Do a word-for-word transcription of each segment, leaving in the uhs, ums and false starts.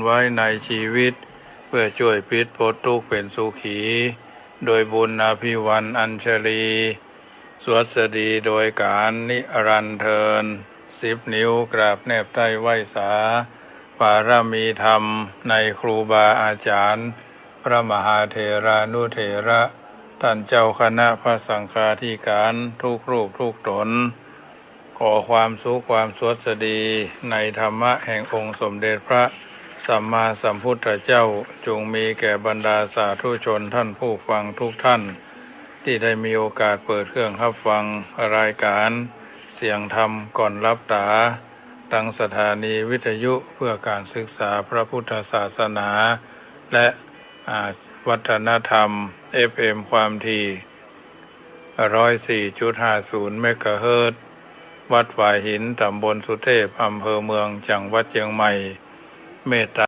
ไว้ในชีวิต เพื่อจ้วยปิดปลดตุ๊กข์เป๋นสุขี โดยบุญอภิวรรณอัญชลี สวัสดีโดยก๋านนิรันดร์เทิน สิบนิ้วกราบแนบใต้ไหว้สา ปารมีธรรมในครูบาอาจ๋ารย์ พระมหาเถรานุเถระ ต้านเจ้าคณะพระสังฆาธิก๋านทุกรูปทุกต๋น ขอความสุขความสวัสดีในธรรมะแห่งองค์สมเด็จพระสัมมาสัมพุทธเจ้า จงมีแก่บรรดาสาธุชนต้านผู้ฟังทุกต้าน ตี้ได้มีโอกาสเปิดเครื่องฮับฟังรายก๋านเสียงธรรมก่อนหลับต๋า ตางสถานีวิทยุเพื่อก๋านศึกษาพระพุทธศาสนา และ อ่า วัฒนธรรม เอฟเอ็ม ความถี่ ร้อยสี่จุดห้าศูนย์ เมกะเฮิรตซ์ วัดฝายหิน ต๋ำบลสุเทพ อำเภอเมือง จังหวัดเจียงใหม่ เมตตา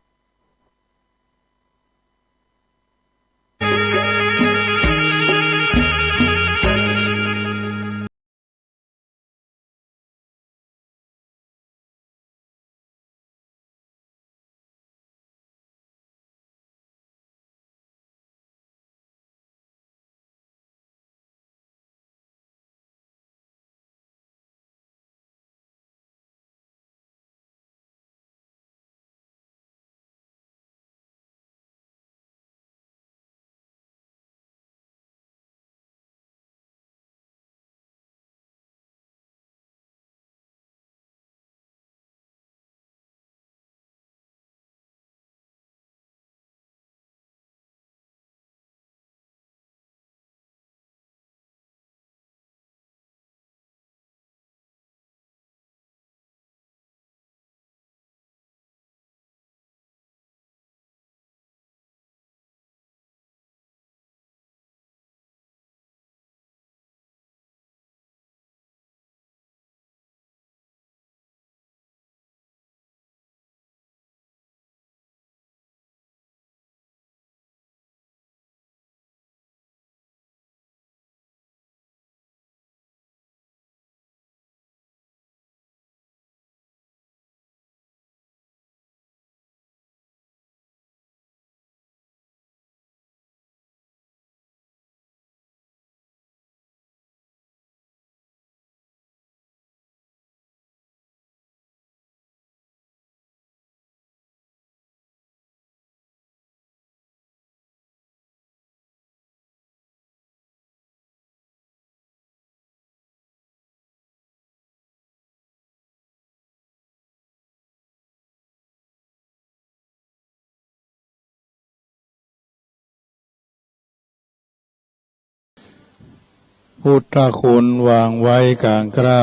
พุทธคุณวางไว้กลางเกล้า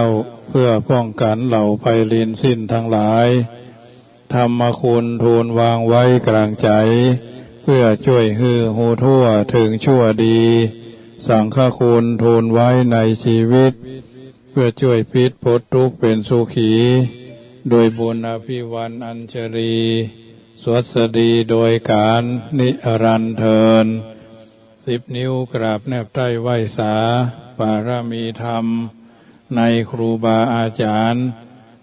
เพื่อป้องกั๋นเหล่าภัยรินสิ้นตังหลาย ธรรมคุณทูลวางไว้กลางใจ๋ เพื่อจ้วยหื้อฮู้ทั่วเถิงชั่วดี สังฆคุณทูลไว้ในชีวิต เพื่อจ้วยปิดปลดตุ๊กข์เป๋นสุขี โดยบุญอภิวรรณอัญชลี สวัสดีโดยก๋านนิรันดร์เทิน สิบนิ้วกราบแนบใต้ไหว้สา ปารมีธรรมในครูบาอาจ๋ารย์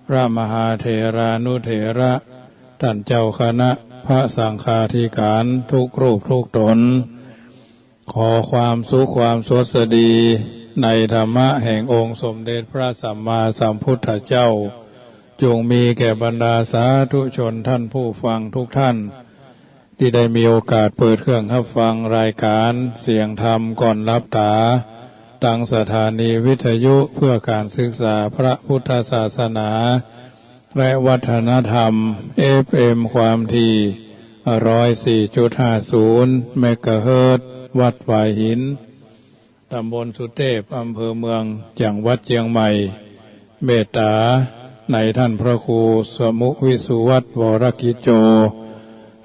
พระมหาเถรานุเถระ ต้านเจ้าคณะพระสังฆาธิก๋านทุกรูปทุกต๋น ขอความสุขความสวัสดีในธรรมะแห่งองค์สมเด็จพระสัมมาสัมพุทธเจ้า จงมีแก่บรรดาสาธุชนต้านผู้ฟังทุกต้าน ตี้ได้มีโอกาสเปิดเครื่องฮับฟังรายก๋านเสียงธรรมก่อนหลับต๋า ตางสถานีวิทยุเพื่อก๋านศึกษาพระพุทธศาสนา และวัฒนธรรม เอฟเอ็ม ความถี่ ร้อยสี่จุดห้าศูนย์ เมกะเฮิรตซ์ วัดฝายหิน ต๋ำบลสุเทพ อำเภอเมือง จังหวัดเจียงใหม่ เมตต๋าในต้านพระครูสมุห์ วิสุวัฒน์ วรกิจโจ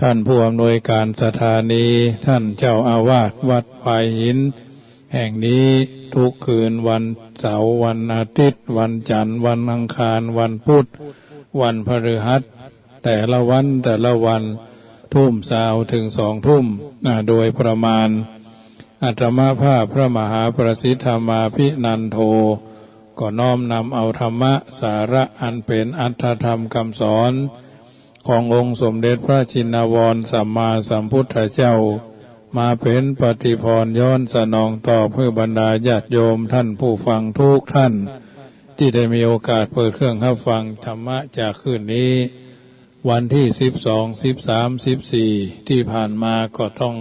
ต้านผู้อำนวยก๋านสถานี ต้านเจ้าอาวาสวัดฝายหิน แห่งนี้ทุกคืนวันเสาร์ วันอาทิตย์ วันจันทร์ วันอังคาร วันพุธ วันพฤหัส แต่ละวัน แต่ละวัน ทุ่มซาวเถิงสองทุ่ม อ่า โดยประมาณ อาตมาภาพพระมหาประสิทธามาภินันโท ก็น้อมนำเอาธรรมะสาระอันเป๋นอรรถธรรมกำสอน ขององค์สมเด็จพระชินวรสัมมาสัมพุทธเจ้า มาเป๋นปฏิภรณ์ย้อนสนองตอบหื้อบรรดาญาติโยมท่านผู้ฟังทุกท่าน ตี้ได้มีโอกาสเปิดเครื่องฮับฟังธรรมะจากคืนนี้ วันตี้สิบสอง สิบสาม สิบสี่ ตี้ผ่านมาก็ต้อง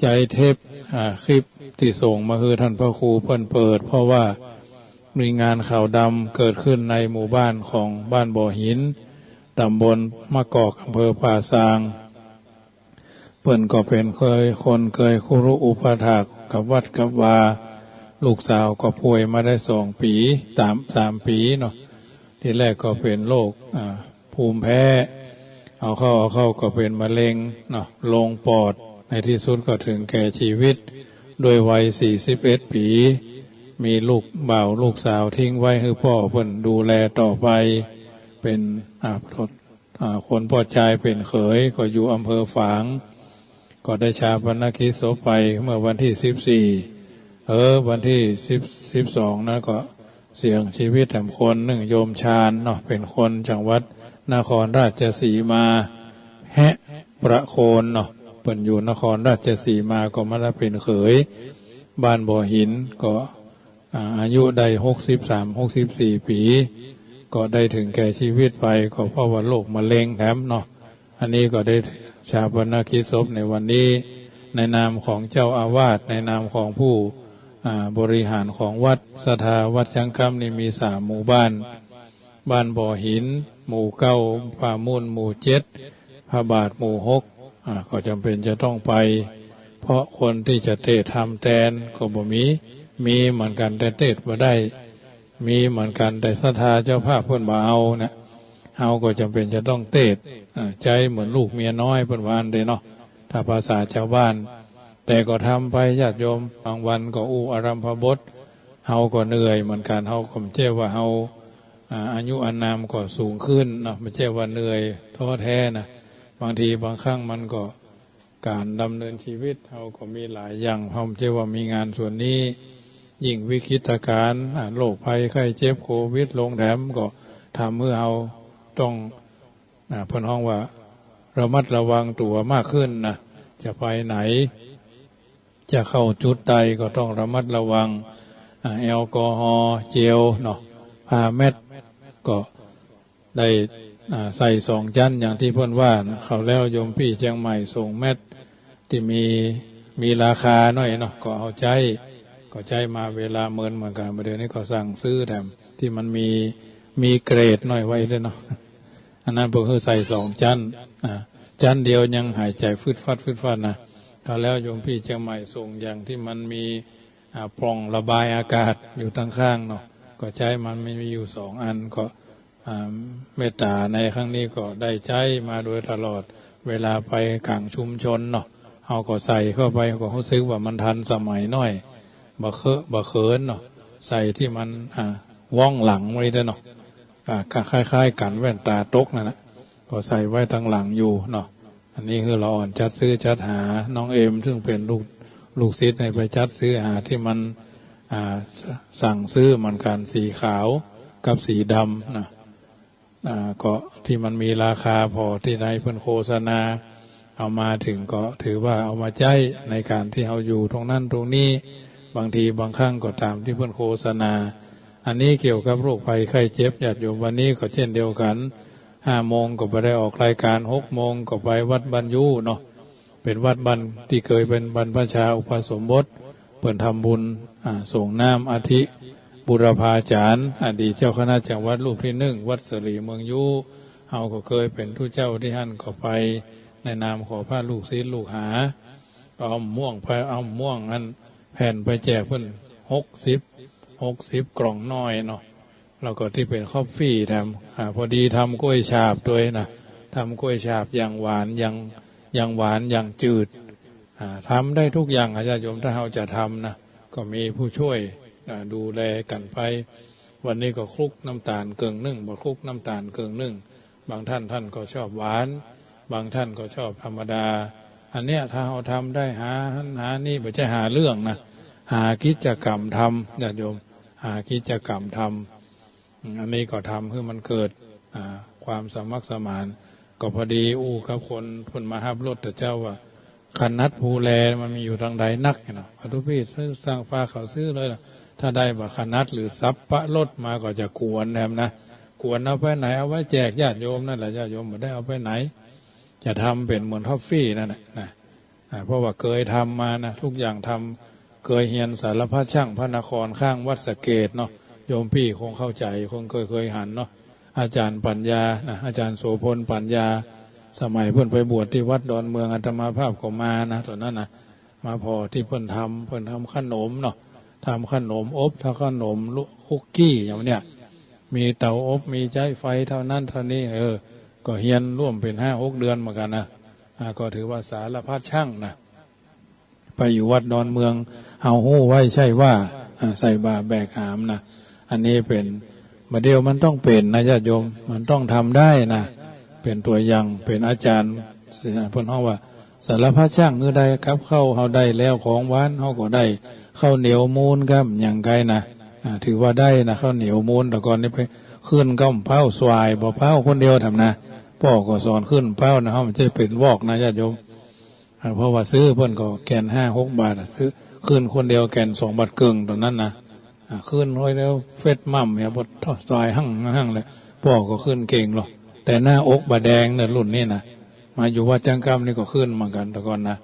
ใจ๊เทป อ่า คลิปตี้ส่งมาหื้อท่านพระครูเปิ้นเปิด เพราะว่ามีงานขาวดำเกิดขึ้นในหมู่บ้านของบ้านบ่อหิน ต๋ำบลมะกอก อำเภอป่าซาง เปิ้นก็เป๋นเกย คนเกยครุอุปถากกับวัดกับวา ลูกสาวก็ป่วยมาได้สองปี๋ สาม สามปี๋เนาะ ทีแรกก็เป๋นโรค อ่า ภูมิแพ้ เอาเข้าเอาเข้าก็เป๋นมะเร็งเนาะ ลงปอด ในตี้สุดก็เถิงแก่ชีวิต ด้วยวัยสี่สิบเอ็ดปี๋ มีลูกบ่าวลูกสาวทิ้งไว้หื้อป้อเปิ้นดูแลต่อไป เป๋น อ่า อ่า คนป้อจายเป๋นเขย ก็อยู่อำเภอฝาง ก็ได้ฌาปนกิจศพไปเมื่อวันตี้สิบสี่ เออ วันตี้สิบ สิบสอง นั้นก็เสียชีวิตแถมคนนึ่ง โยมชาญเนาะ เป๋นคนจังหวัดนครราชสีมา แฮะประโคนเนาะ เปิ้นอยู่นครราชสีมา ก็มาได้เป๋นเขย บ้านบ่อหิน ก็ อ่า อายุได้หกสิบสาม หกสิบสี่ปี๋ ก็ได้เถิงแก่ชีวิตไป ก็เพราะว่าโรคมะเร็งแถมเนาะ อันนี้ก็ได้ฌาปนกิจศพในวันนี้ ในนามของเจ้าอาวาส ในนามของผู้ อ่า บริหารของวัด ศรัทธาวัดช้างคำนี่มีสามหมู่บ้าน บ้านบ่อหิน หมู่เก้า ป่ามุ่น หมู่เจ็ด พระบาท หมู่หก อ่า ก็จ๋ำเป๋นจะต้องไป เพราะคนตี้จะเตสน์ธรรมแตนก็บ่มี มีเหมือนกั๋นแต่เตสน์บ่ได้ มีเหมือนกั๋นแต่ศรัทธาเจ้าภาพเปิ้นบ่เอาเนี่ย เฮาก็จ๋ำเป๋นจะต้องเตสน์ อ่า ใจ๊เหมือนลูกเมียน้อยเปิ้นว่าอั้นเด้เนาะ ถ้าภาษาจาวบ้าน แต่ก็ทำไปญาติโยม บางวันก็อู้อารัมภบท เฮาก็เหนื่อยเหมือนกั๋น เฮาก็บ่ใจ้ว่าเฮา อ่า อายุอานามก็สูงขึ้นเนาะ บ่ใจ้ว่าเหนื่อยท้อแท้นะ บางทีบางครั้งมันก็ ก๋านดำเนินชีวิตเฮาก็มีหลายอย่าง เฮาบ่ใจ้ว่ามีงานส่วนนี้ ยิ่งวิกฤตการณ์ อ่า โรคภัยไข้เจ็บโควิดลงแถม ก็ทำหื้อเฮาต้อง อ่า เปิ้นฮ้องว่าระมัดระวังตั๋วมากขึ้นนะ จะไปไหน จะเข้าจุดใดก็ต้องระมัดระวัง อ่า แอลกอฮอล์ เจลเนาะ ผ้าแมตก็ ได้ อ่า ใส่สองจั๊นอย่างตี้เปิ้นว่านะ คราวแล้วโยมปี้เจียงใหม่ส่งแมตตี้มี มีราคาหน้อยเนาะ ก็เอาใจ๊ ก็ใจ๊มาเวลาเมินเหมือนกั๋น บ่าเดี่ยวนี้ก็สั่งซื้อแถมตี้มันมี มีเกรดหน้อยไว้ด้วยเนาะ อันนั้นเปิ้นหื้อใส่สองจั๊น อ่า จั๊นเดียวยังหายใจ๋ฟึดฟัดฟึดฟัดนะ คราวแล้วโยมปี้เจียงใหม่ส่งอย่างตี้มันมี อ่า ปล่องระบายอากาศอยู่ตังข้างเนาะ ก็ใจ๊มันมี มีอยู่สองอัน ก็ อ่า เมตต๋าในครั้งนี้ก็ได้ใจ๊มาโดยตลอด เวลาไปก๋างชุมชนเนาะ เฮาก็ใส่เข้าไป ก็ฮู้สึกว่ามันทันสมัยหน้อย บ่เคะ บ่เขินเนาะ ใส่ตี้มัน อ่า ว้องหลังไว้ด้วยเนาะ อ่า ก็คล้ายๆ กั๋นแว่นต๋าตกนั่นแหละ ก็ใส่ไว้ตังหลังอยู่เนาะ อันนี้คือละอ่อนจัดซื้อจัดหา น้องเอ็มซึ่งเป๋นลูก ลูกศิษย์ให้ไปจัดซื้อหาตี้มัน อ่า ส- สั่งซื้อเหมือนกั๋น สีขาวกับสีดำนะ อ่า ก็ตี้มันมีราคาผ่อตี้ในเปิ้นโฆษณา เอามาเถิงก็ถือว่าเอามาใจ๊ในก๋านตี้เฮาอยู่ตรงนั้นตรงนี้ บางทีบางครั้งก็ต๋ามตี้เปิ้นโฆษณา อันนี้เกี่ยวกับโรคภัยไข้เจ็บ ญาติโยม วันนี้ก็เจ้นเดียวกั๋น ห้าโมงก็บ่ได้ออกรายก๋าน หกโมงก็ไปวัดบ้านยู้เนาะ เป๋นวัดบ้านตี้เกยเป๋นบรรพชาอุปสมบท เปิ้นทำบุญ อ่า ส่งน้ำอัฐิบุรพาจ๋ารย์ อดีตเจ้าคณะจังหวัดรูปตี้นึ่ง วัดสะหลีเมืองยู้ เฮาก็เกยเป๋นตุ๊เจ้าตี้หั้น ก็ไปในนามของพระลูกศิษย์ลูกหา ก็เอาม่วงไป เอาม่วงอันแผ่นไปแจกเปิ้น หกสิบ หกสิบกล่องน้อยเนาะ แล้วก็ตี้เป๋นคอฟฟี่แถม อ่า พอดีทำกล้วยฉาบตวยนะ ทำกล้วยฉาบอย่างหวาน อย่าง อย่างหวาน อย่างจืด อ่า ทำได้ทุกอย่างอะญาติโยม ถ้าเฮาจะทำนะ ก็มีผู้ช่วย อ่า ดูแลกั๋นไป วันนี้ก็คลุกน้ำต๋าลเกิ่งนึ่ง บ่คลุกน้ำต๋าลเกิ่งนึ่ง บางท่านท่านก็ชอบหวาน บางท่านก็ชอบธรรมดา อันเนี้ยถ้าเฮาทำได้หาหั้นหานี่ บ่ใจ้หาเรื่องนะ หากิจกรรมทำ ญาติโยม หากิจกรรมทำ อืม อันนี้ก็ทำหื้อมันเกิด อ่า ความสมัครสมาน ก็พอดีอู้กับคนเปิ้นมาฮับรถ แต่เจ้าว่า ขนัดภูแลมันมีอยู่ตางใดนักเนาะ เอาตุ๊ปี้ซื้อ สั่งฝากเขาซื้อเลยล่ะ ถ้าได้บ่าขนัดหรือสับปะรดมาก็จะกวนแหมนะ กวนเอาไปไหน เอาไว้แจกญาติโยมนั่นแหละ ญาติโยมบ่ได้เอาไปไหน จะทำเป๋นเหมือนทอฟฟี่นั่นแหละนะ อ่า เพราะว่าเกยทำมานะ ทุกอย่างทำ เกยเฮียนสารพัดช่างพระนครข้างวัดสะเกษเนาะ โยมปี้คงเข้าใจ๋ คงเกย เกยหันเนาะ อาจ๋ารย์ปัญญานะ อาจ๋ารย์โสภณปัญญา สมัยเปิ้นไปบวชตี้วัดดอนเมือง อาตมาภาพก็มานะ ต๋อนนั้นนะ มาผ่อตี้เปิ้นทำ เปิ้นทำขนมเนาะ ทำขนมอบ ทำขนมคุกกี้อย่างเนี้ย มีเตาอบ มีใจ๊ไฟเต้านั้นเต้านี้ เออ ก็เฮียนร่วมเป๋นห้าหกเดือนเหมือนกั๋นนะ อ่า ก็ถือว่าสารพัดช่างนะ ไปอยู่วัดดอนเมือง เฮาฮู้ไว้ใช่ว่า อ่า ใส่บ่าแบกหามนะ อันนี้เป๋น บ่าเดี่ยวมันต้องเป๋นนะญาติโยม มันต้องทำได้นะ เป๋นตั๋วอย่าง เป๋นอาจ๋ารย์ เปิ้นฮ้องว่า สารพัดช่าง คือได้กับข้าวเฮาได้แล้ว ของหวานเฮาก็ได้ ข้าวเหนียวมูนครับ อย่างไกลนะ อ่า ถือว่าได้นะ ข้าวเหนียวมูน แต่ก่อนนี้ไปขึ้นก้ำเป๊า สวายบ่เป๊าคนเดียวทำนะ ป้อก็สอนขึ้นเป๊านะ เฮามันจะเป๋นวอกนะญาติโยม อ่า เพราะว่าซื้อเปิ้นก็แก่นห้าหกบาทอะ ซื้อขึ้นคนเดียวแก่นสองบาทเกิ่งต๋อนนั้นนะ อ่า ขึ้นคนเดียวเฟ็ดม่ำเนี่ย บ่ท้อสายหั่งหั่งเลย ป้อก็ขึ้นเก่งหรอก แต่หน้าอกบ่แดงเนี่ย รุ่นนี้นะ มาอยู่วัดจังกำนี่ก็ขึ้นเหมือนกั๋นแต่ก่อนนะ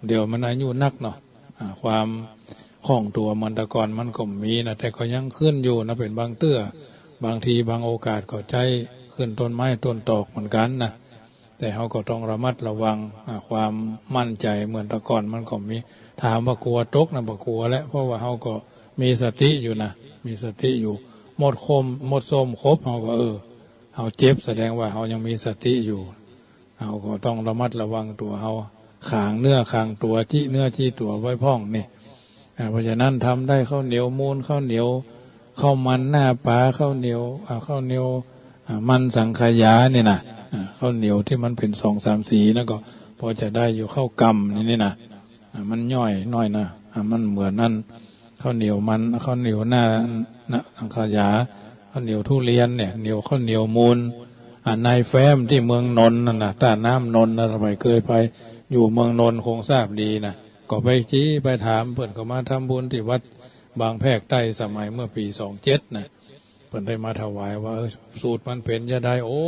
เดี๋ยวมันอายุนักเนาะ อ่า ความคล่องตั๋วเหมือนแต่ก่อนมันก็มีนะ แต่ก็ยังขึ้นอยู่นะ เป๋นบางเตื้อ บางทีบางโอกาสก็ใจ๊ขึ้นต้นไม้ต้นตอกเหมือนกั๋นนะ แต่เฮาก็ต้องระมัดระวัง อ่า ความมั่นใจ๋เหมือนแต่ก่อนมันก็มี ถามว่ากลัวตกนะ บ่กลัวแหละ เพราะว่าเฮาก็มีสติอยู่นะ มีสติอยู่ มดคม มดส้มคบ เฮาก็ เออ เฮาเจ็บ แสดงว่าเฮายังมีสติอยู่ เฮาก็ต้องระมัดระวังตั๋วเฮา ขางเนื้อขางตั๋ว จิเนื้อจิตั๋วไว้พ่องนี่ อ่า เพราะฉะนั้นทำได้ข้าวเหนียวมูน ข้าวเหนียว ข้าวมันหน้าป๋า ข้าวเหนียว อ่า ข้าวเหนียว อ่า มันสังขยานี่นะ อ่า ข้าวเหนียวตี้มันเป๋นสองสามสีนั่นก็พอจะได้อยู่ ข้าวก่ำนี่ นี่นะ อ่า มันย่อยน้อยนะ อ่า มันเหมือนอันข้าวเหนียวมัน ข้าวเหนียวหน้า หน้าสังขยา ข้าวเหนียวทุเรียนเนี่ย เหนียว ข้าวเหนียวมูน อ่า นายแฟ้มตี้เมืองนนท์นั่นนะ ต้าน้ำนนท์นะ สมัยเกยไปอยู่เมืองนนท์คงทราบดีนะ ก็ไปจี้ไปถาม เปิ้นก็มาทำบุญตี้วัดบางแพรกใต้สมัยเมื่อปี๋สองเจ็ดนะ เปิ้นได้มาถวายว่า เออ สูตรมันเป๋นจะใด โอ้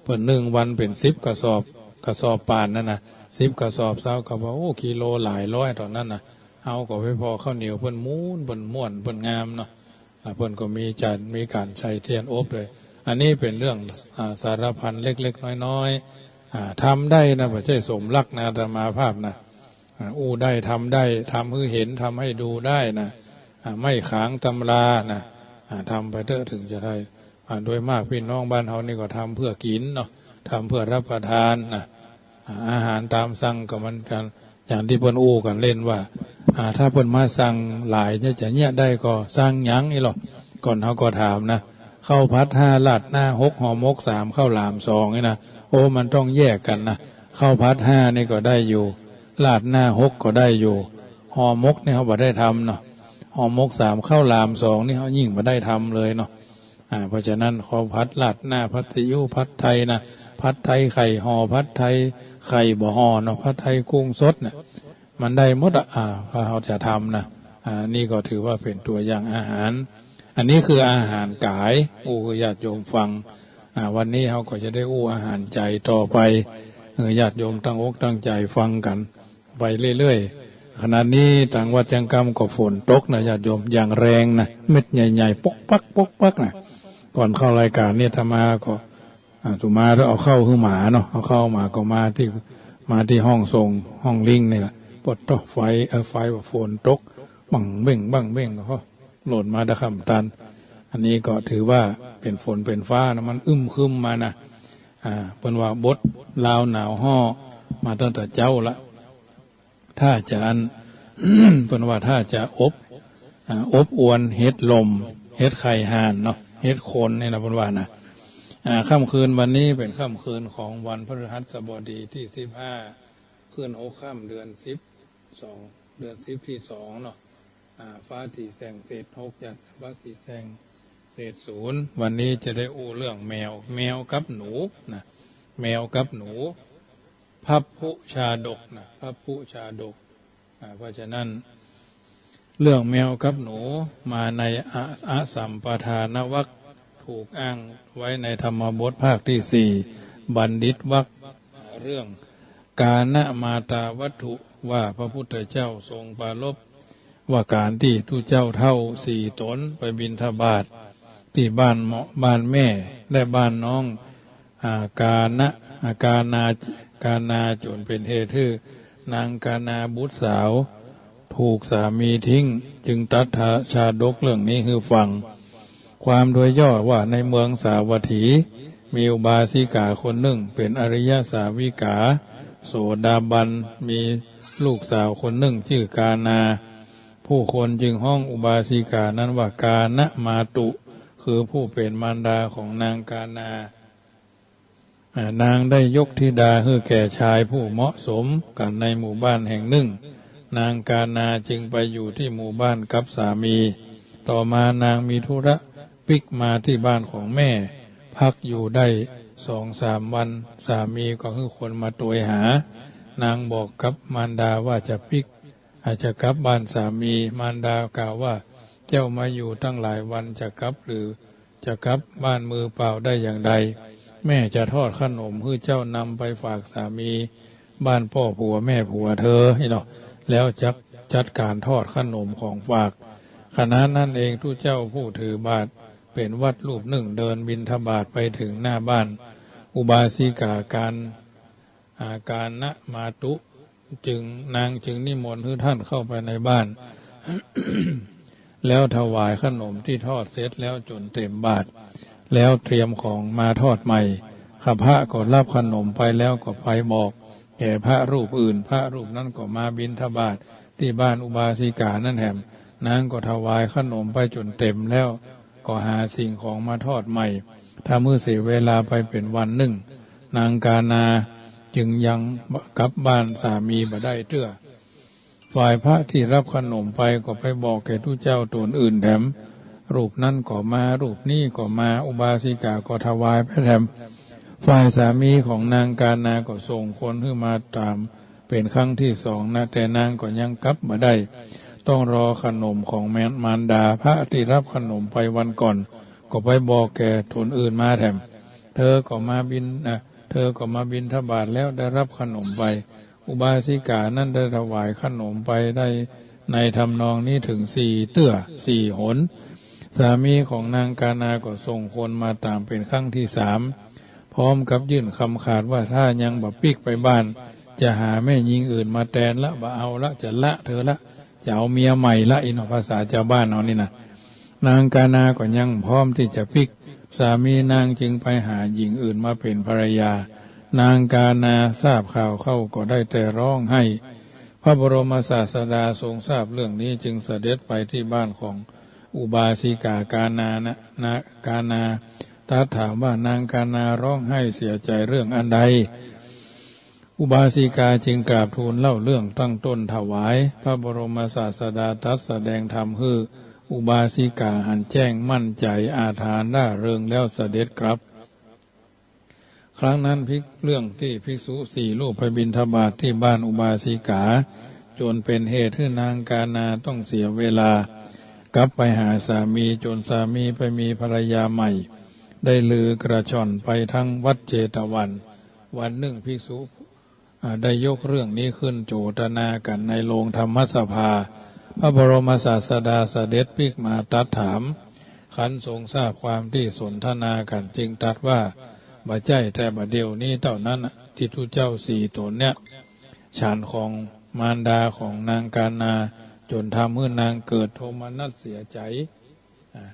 เปิ้นนึ่งวันเป๋นสิบกระสอบ กระสอบป่านนั่นนะ สิบกระสอบ ซาวกระสอบ โอ้ กิโลหลายร้อยต๋อนนั้นนะ เฮาก็ไปผ่อข้าวเหนียวเปิ้นมูน เปิ้นม่วน เปิ้นงามเนาะ อ่า เปิ้นก็มีจาน มีก๋านใส่เตียนอบด้วย อันนี้เป๋นเรื่อง อ่า สารพันเล็กๆ น้อยๆ อ่า ทำได้นะ บ่ใจ้สมรักนะ อาตมาภาพนะ อ่า อู้ได้ ทำได้ ทำหื้อเห็น ทำหื้อดูได้นะ อ่า ไม่ขางตำรานะ อ่า ทำไปเต๊อะ ถึงจะได้ อ่า โดยมากปี้น้องบ้านเฮานี่ก็ทำเพื่อกิ๋นเนาะ ทำเพื่อรับประทานนะ อ่า อาหารต๋ามสั่งก็เหมือนกั๋น อย่างตี้เปิ้นอู้กั๋นเล่นว่า อ่า ถ้าเปิ้นมาสั่งหลายเนี่ย จะเยียะได้ก่อ สั่งหยังอี้หรอ ก่อนเฮาก็ถามนะ ข้าวผัดห้า ราดหน้าหก ห่อหมกสาม ข้าวหลามสองนี่นะ โอ้ มันต้องแยกกั๋นนะ ข้าวผัดห้านี่ก็ได้อยู่ ราดหน้าหกก็ได้อยู่ ห่อหมกนี่เฮาบ่ได้ทำเนาะ ห่อหมกสาม ข้าวหลามสองนี่เฮายิ่งบ่ได้ทำเลยเนาะ อ่า เพราะฉะนั้นข้าวผัดราดหน้า ผัดซีอิ๊ว ผัดไทยนะ ผัดไทยไข่ห่อ ผัดไทยไข่บ่ห่อเนาะ ผัดไทยกุ้งสดเนี่ย มันได้หมดอะ อ่า ถ้าเฮาจะทำนะ อ่า นี่ก็ถือว่าเป๋นตั๋วอย่างอาหาร อันนี้คืออาหารก๋าย อู้หื้อญาติโยมฟัง อ่า วันนี้เฮาก็จะได้อู้อาหารใจ๋ต่อไป เออ ญาติโยมตั้งอกตั้งใจ๋ฟังกั๋นไปเรื่อยๆ ขณะนี้ตางวัดจังกำก็ฝนตกนะญาติโยม อย่างแรงนะ เม็ดใหญ่ๆ ปกปักปกปักนะ ก่อนเข้ารายการนี่อาตมาก็ อ่า อาตมาเอาข้าวหื้อหมาเนาะ เอาข้าวหมาก็มาตี้ มาตี้ห้องส่ง ห้องลิงก์นี่แหละ ปดต๊อไฟ เออ ไฟว่าฝนตก บั้งเบ้งบั้งเบ้ง ก็หล่นมาตะค่ำตัน อันนี้ก็ถือว่าเป๋นฝนเป๋นฟ้านะ มันอึมครึมมานะ อ่า เปิ้นว่าบดลาวหนาวฮ้อมาตั้งแต่เจ๊าละ ถ้าจะอัน เปิ้นว่าถ้าจะอบ อ่า อบอวนเห็ดลม เห็ดไข่ห่านเนาะ เห็ดโคนนี่นะ เปิ้นว่านะ อ่า ค่ำคืนวันนี้เป๋นค่ำคืนของวันพฤหัสบดีตี้สิบห้า ขึ้นหกค่ำ เดือนสิบสอง เดือนสิบตี้สองเนาะ อ่า ฟ้าตี้แส่งเศษหก หยัดฟ้าตี้แส่งเศษศูนย์ วันนี้จะได้อู้เรื่องแมว แมวกับหนูนะ แมวกับหนู ภัพพุชาดกนะ ภัพพุชาดก อ่า เพราะฉะนั้น เรื่องแมวกับหนูมาในอ- อสัมปทานวรรค ถูกอ้างไว้ในธรรมบทภาคที่สี่ บัณฑิตวรรค เรื่องกานะมาตาวัตถุ ว่าพระพุทธเจ้าทรงปรารภว่าก๋านตี้ตุ๊เจ้าเฒ่าสี่ต๋นไปบิณฑบาตที่บ้านเหมาะบ้านแม่และบ้านน้อง อาการนะ อาการนา กานา จ๋นเป๋นเหตุหื้อนางกานาบุตรสาวถูกสามีทิ้ง จึงตรัสชาดกเรื่องนี้หื้อฟัง ความโดยย่อว่าในเมืองสาวัตถี มีอุบาสิกาคนนึ่งเป๋นอริยสาวิกา โสดาบัน มีลูกสาวคนนึ่งจื้อกานา ผู้คนจึงฮ้องอุบาสิกานั้นว่ากานะมาตุ คือผู้เป๋นมารดาของนางกานา อ่า นางได้ยกธิดาหื้อแก่ชายผู้เหมาะสมกั๋นในหมู่บ้านแห่งนึ่ง นางกานาจึงไปอยู่ตี้หมู่บ้านกับสามี ต่อมานางมีธุระปิ๊กมาตี้บ้านของแม่ พักอยู่ได้สองสามวัน สามีก็หื้อคนมาตวยหา นางบอกกับมารดาว่าจะปิ๊ก อาจจะกลับบ้านสามี มารดากล่าวว่า เจ้ามาอยู่ตั้งหลายวันจะกลับหรือ จะกลับบ้านมือเปล่าได้อย่างใด แม่จะทอดขนมหื้อเจ้านำไปฝากสามีบ้านป้อผัวแม่ผัวเธอนี่เนาะ แล้วจักจัดก๋านทอดขนมของฝาก ขณะนั้นเองตุ๊เจ้าผู้ถือบาตรเป๋นวัตรรูปนึ่งเดินบิณฑบาตไปเถิงหน้าบ้านอุบาสิกาการ อาการนะมาตุ จึง นางจึงนิมนต์หื้อต้านเข้าไปในบ้าน แล้วถวายขนมตี้ทอดเสร็จแล้วจ๋นเต๋มบาตร แล้วเตรียมของมาทอดใหม่ ขพะก็ฮับขนมไปแล้วก็ไปบอกแก่พระรูปอื่น พระรูปนั้นก็มาบิณฑบาตตี้บ้านอุบาสิกานั้นแหม นางก็ถวายขนมไปจ๋นเต๋มแล้ว ก็หาสิ่งของมาทอดใหม่ ทำหื้อเสียเวลาไปเป๋นวันนึ่ง นางกานาจึงยังกลับบ้านสามีบ่ได้เตื้อ ฝ่ายพระตี้ฮับขนมไปก็ไปบอกแก่ตุ๊เจ้าต๋นอื่นแถม รูปนั้นก็มา รูปนี้ก็มา อุบาสิกาก็ถวายไปแถม ฝ่ายสามีของนางกานาก็ส่งคนหื้อมาต๋าม เป๋นครั้งตี้สองนะ แต่นางก็ยังกลับบ่ได้ ต้องรอขนมของแม่มารดา พระตี้ฮับขนมไปวันก่อน ก็ไปบอกแก่ต๋นอื่นมาแถม เธอก็มาบิณ อ่ะ เธอก็มาบิณฑบาตแล้วได้ฮับขนมไป อุบาสิกานั้นได้ถวายขนมไปได้ในทำนองนี้เถิงสี่เตื้อ สี่หน สามีของนางกานาก็ส่งคนมาต๋ามเป๋นครั้งตี้สาม พร้อมกับยื่นคำขาดว่าถ้ายังบ่ปิ๊กไปบ้าน จะหาแม่ญิงอื่นมาแตนละ บ่เอาละ จะละเธอละ จะเอาเมียใหม่ละ อี้เนาะ ภาษาจาวบ้านเฮานี่นะ นางกานาก็ยังพร้อมตี้จะปิ๊ก สามีนางจึงไปหาญิงอื่นมาเป๋นภรรยา นางกานาทราบข่าวเข้าก็ได้แต่ฮ้องไห้ พระบรมศาสดาทรงทราบเรื่องนี้จึงเสด็จไปตี้บ้านของอุบาสิกากานานะ นะ กานา ตรัสถามว่านางกานาฮ้องไห้เสียใจ๋เรื่องอันใด อุบาสิกาจึงกราบทูลเล่าเรื่องตั้งต้นถวาย พระบรมศาสดาตรัสแสดงธรรมหื้ออุบาสิกาหันแจ้งมั่นใจ๋ อาถรรพ์ร่าเริงแล้วเสด็จกลับ ครั้งนั้นภิก เรื่องตี้ภิกษุสี่รูปไปบิณฑบาตตี้บ้านอุบาสิกา จ๋นเป๋นเหตุหื้อนางกานาต้องเสียเวลากลับไปหาสามี จ๋นสามีไปมีภรรยาใหม่ ได้ลือกระช่อนไปทั้งวัดเจตวัน วันนึ่งภิกษุ อ่า ได้ยกเรื่องนี้ขึ้นโจตนากั๋นในโฮงธรรมสภา พระบรมศาสดาเสด็จปิ๊กมาตรัสถาม ครั้นทรงทราบความตี้สนทนากั๋นจึงตรัสว่า บ่ใจ้แต่บ่าเดี่ยวนี้เต้านั้นตี้ตุ๊เจ้าสี่ต๋นเนี่ย ฉันของมารดาของนางกานา จ๋นทำหื้อนางเกิดโทมนัสเสียใจ๋ อ่า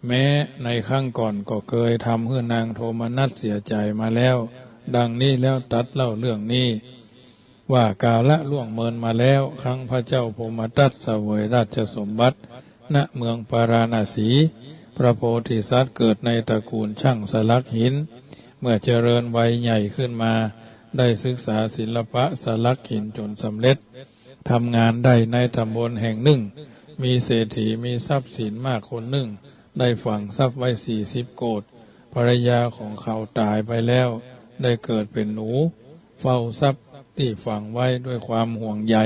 แม้ในครั้งก่อนก็เกยทำหื้อนางโทมนัสเสียใจ๋มาแล้ว ดังนี้แล้วตรัสเล่าเรื่องนี้ ว่ากาละล่วงเมินมาแล้ว ครั้งพระเจ้าพรหมทัตเสวยราชสมบัติ ณ เมืองปาราณสี พระโพธิสัตว์เกิดในตระกูลช่างสลักหิน เมื่อเจริญวัยใหญ่ขึ้นมา ได้ศึกษาศิลปะสลักหินจ๋นสำเร็จ ทำงานได้ในตำบลแห่งนึ่ง มีเศรษฐีมีทรัพย์สินมากคนนึ่ง ได้ฝังทรัพย์ไว้สี่สิบโกฏ ภรรยาของเขาต๋ายไปแล้ว ได้เกิดเป๋นหนู เฝ้าทรัพย์ตี้ฝังไว้ด้วยความห่วงใย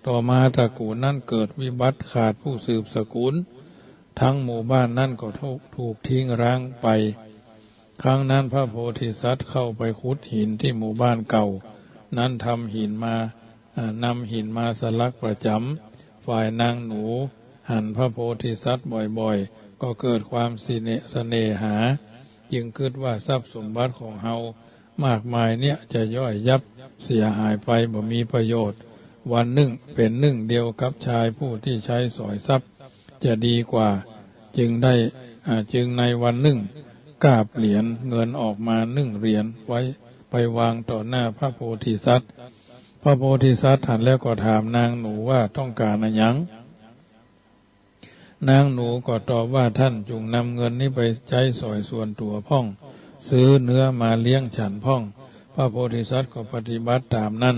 ต่อมาตระกู๋นนั้นเกิดวิบัติขาดผู้สืบสกุล ทั้งหมู่บ้านนั้นก็ถูก ถูกทิ้งร้างไป ครั้งนั้นพระโพธิสัตว์เข้าไปขุดหินตี้หมู่บ้านเก่านั้น ทำหินมา อ่า นำหินมาสลักประจ๋ำ ฝ่ายนางหนูหันพระโพธิสัตว์บ่อยๆ ก็เกิดความสิเน เสน่หา จึงกึ๊ดว่าทรัพย์สมบัติของเฮามากมายเนี้ยจะย่อยยับเสียหายไปบ่มีประโยชน์ วันนึ่งเป๋นนึ่งเดียวกับชายผู้ตี้ใจ๊สอยทรัพย์จะดีกว่า จึงได้ อ่า จึงในวันนึ่ง กาบเหรียญเงินออกมานึ่งเหรียญไว้ ไปวางต่อหน้าพระโพธิสัตว์ พระโพธิสัตว์หันแล้วก็ถามนางหนูว่าต้องก๋านอะหยัง นางหนูก็ตอบว่า ท่านจุ่งนำเงินนี้ไปใจ๊สอยส่วนตั๋วพ่อง ซื้อเนื้อมาเลี้ยงฉันพ่อง พระโพธิสัตว์ก็ปฏิบัติต๋ามนั้น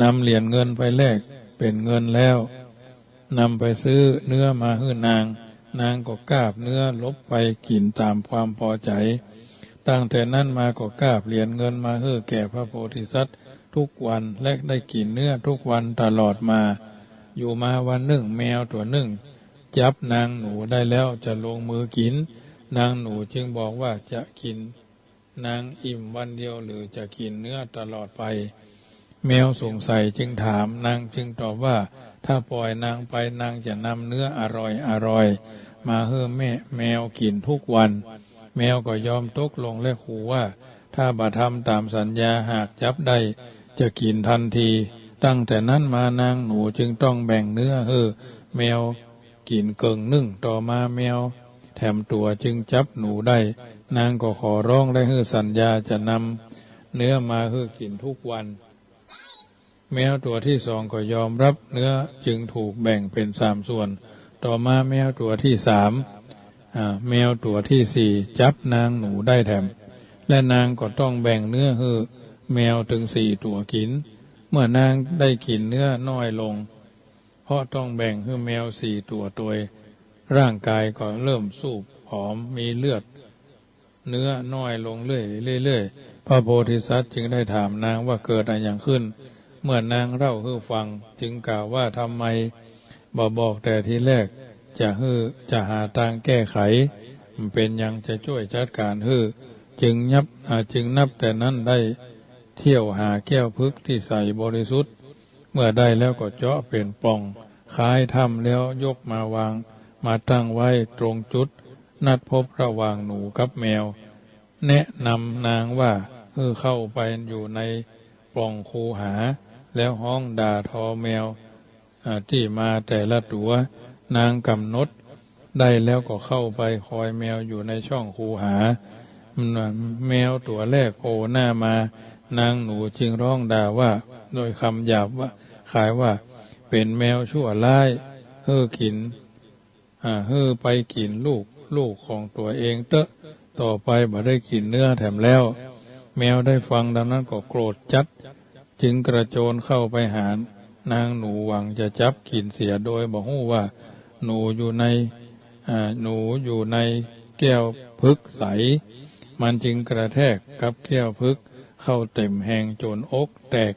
นำเหรียญเงินไปแลกเป๋นเงินแล้ว นำไปซื้อเนื้อมาหื้อนาง นางก็กาบเนื้อลบไปกิ๋นต๋ามความปอใจ๋ ตั้งแต่นั้นมาก็กาบเหรียญเงินมาหื้อแก่พระโพธิสัตว์ทุกวัน และได้กิ๋นเนื้อทุกวันตลอดมา อยู่มาวันนึ่งแมวตั๋วนึ่งจับนางหนูได้แล้วจะลงมือกิ๋น นางหนูจึงบอกว่าจะกิ๋น นางอิ่มวันเดียวหรือจะกิ๋นเนื้อตลอดไป แมวสงสัยจึงถาม นางจึงตอบว่า ถ้าปล่อยนางไป นางจะนำเนื้ออร่อยอร่อยมาหื้อแม่แมวกิ๋นทุกวัน แมวก็ยอมตกลงและขู่ว่า ถ้าบ่ทำต๋ามสัญญาหากจับได้จะกิ๋นทันที ตั้งแต่นั้นมานางหนูจึงต้องแบ่งเนื้อหื้อแมว กิ๋นเกิ่งนึ่ง ต่อมาแมวแถมตั๋วจึงจับหนูได้ นางก็ขอร้องได้หื้อสัญญาจะนำเนื้อมาหื้อกิ๋นทุกวัน แมวตั๋วตี้สองก็ยอมรับเนื้อจึงถูกแบ่งเป๋นสามส่วน ต่อมาแมวตั๋วตี้สาม อ่า แมวตั๋วตี้สี่จับนางหนูได้แถม และนางก็ต้องแบ่งเนื้อหื้อแมวตึงสี่ตั๋วกิ๋น เมื่อนางได้กิ๋นเนื้อน้อยลง เพราะต้องแบ่งหื้อแมวสี่ตั๋วโตย ร่างกายก็เริ่มซูบผอม มีเลือดเนื้อน้อยลงเรื่อยๆ พระโพธิสัตว์จึงได้ถามนางว่าเกิดอะหยังขึ้น เมื่อนางเล่าหื้อฟัง จึงกล่าวว่า ทำไมบ่บอกแต่ทีแรก จะหื้อ จะหาตางแก้ไข มันเป๋นหยังจะจ้วยจัดก๋านหื้อ จึงนับ อ่า จึงนับแต่นั้นได้เที่ยวหาแก้วผึ้กตี้ใสบริสุทธิ์ เมื่อได้แล้วก็เจาะเป๋นป่องคล้ายถ้ำแล้วยกมาวาง มาตั้งไว้ตรงจุดนัดพบระหว่างหนูกับแมว แนะนำนางว่าหื้อเข้าไปอยู่ในป่องคูหา แล้วฮ้องด่าทอแมว อ่า ตี้มาแต่ละตั๋ว นางกำหนดได้แล้วก็เข้าไปคอยแมวอยู่ในช่องคูหา แมวตั๋วแรกโผล่หน้ามา นางหนูจึงฮ้องด่าว่า โดยกำหยาบว่า คล้ายว่า เป๋นแมวชั่วร้าย หื้อกิ๋น อ่า หื้อไปกิ๋นลูก ลูกของตั๋วเองเต๊อะ ต่อไปบ่ได้กิ๋นเนื้อแถมแล้ว แมวได้ฟังดังนั้นก็โกรธจัด จึงกระโจนเข้าไปหานางหนูหวังจะจับกิ๋นเสีย โดยบ่ฮู้ว่าหนูอยู่ใน อ่า หนูอยู่ในแก้วผึ้กใส มันจึงกระแทกกับแก้วผึ้กเข้าเต็มแฮงจ๋นอกแตก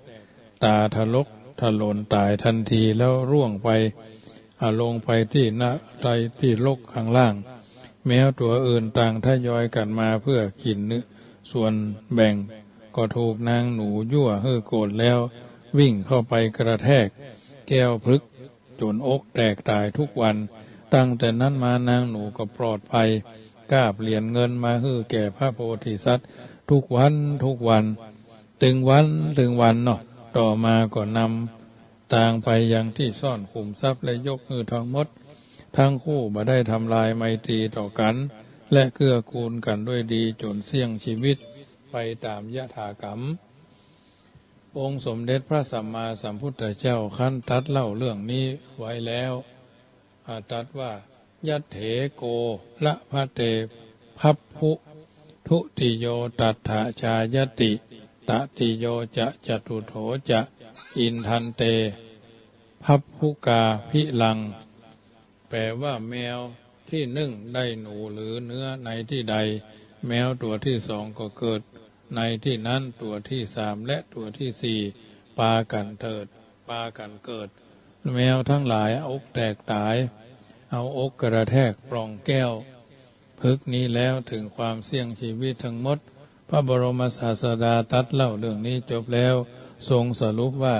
ต๋าถลกถลนต๋ายทันที แล้วร่วงไป อ่า ลงไปตี้นรกตี้รกข้างล่าง แมวตั๋วอื่นต่างทยอยกั๋นมาเพื่อกิ๋นเนื้อส่วนแบ่ง ก็ถูกนางหนูยั่วหื้อโกรธแล้ว วิ่งเข้าไปกระแทกแก้วผึ้กจ๋นอกแตกต๋ายทุกวัน ตั้งแต่นั้นมานางหนูก็ปลอดภัย กาบเหรียญเงินมาหื้อแก่พระโพธิสัตว์ทุกวันทุกวัน ตึงวันตึงวันเนาะ ต่อมาก็นำตางไปยังตี้ซ่อนขุมทรัพย์และยกหื้อทั้งหมด ทั้งคู่บ่ได้ทำลายไมตรีต่อกั๋น และเกื้อกูลกั๋นด้วยดีจ๋นเสี้ยงชีวิตไปต๋ามยถากรรม องค์สมเด็จพระสัมมาสัมพุทธเจ้าครั้นตรัสเล่าเรื่องนี้ไว้แล้ว อ่า ตรัสว่า ยัตเถโกรภะเตภัพพุ ทุติโยตัฏฐจายติ ตติโยจะจตุตโถจะ อินทันเตภัพพุกาภิลัง แปลว่า แมวตี้นึ่งได้หนูหรือเนื้อในตี้ใด แมวตั๋วตี้สองก็เกิด ในตี้นั้นตั๋วตี้สามและตั๋วตี้สี่ปากั๋นเถิด ปากั๋นเกิด แมวตังหลายอกแตกต๋าย เอาอกกระแทกปล่องแก้วผึกนี้แล้ว เถิงความเสี้ยงจีวิตตังหมด พระบรมศาสดาตรัสเล่าเรื่องนี้จบแล้ว ทรงสรุปว่า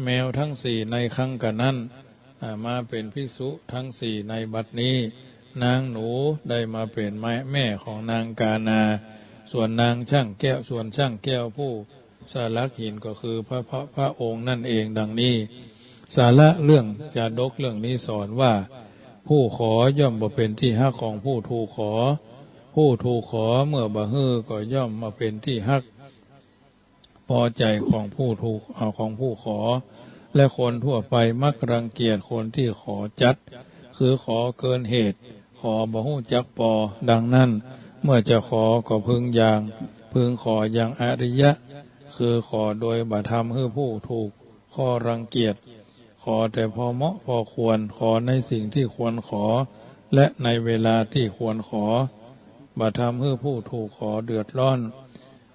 แมวตังสี่ในครั้งกะนั้น อ่า มาเป๋นภิกษุตังสี่ในบัดนี้ นางหนูได้มาเป๋นแม่ แม่ของนางกานา ส่วนนางช่างแก้ว ส่วนช่างแก้วผู้สลักหินก็คือพระ พระ พระองค์นั้นเอง ดังนี้ สาระเรื่องจาดกเรื่องนี้สอนว่า ผู้ขอย่อมบ่เป๋นตี้ฮักของผู้ถูกขอ ผู้ถูกขอเมื่อบ่หื้อก็ย่อมบ่เป๋นตี้ฮัก ปอใจ๋ของผู้ถูก เอ่อ ของผู้ขอ และคนทั่วไปมักรังเกียจคนตี้ขอจัด คือขอเกินเหตุ ขอบ่ฮู้จักปอ ดังนั้น เมื่อจะขอก็พึงอย่าง พึงขออย่างอริยะ คือขอโดยบ่ทำหื้อผู้ถูกข้อรังเกียจ ขอแต่พอเหมาะพอควร ขอในสิ่งตี้ควรขอ และในเวลาตี้ควรขอ บ่ทำหื้อผู้ถูกขอเดือดร้อน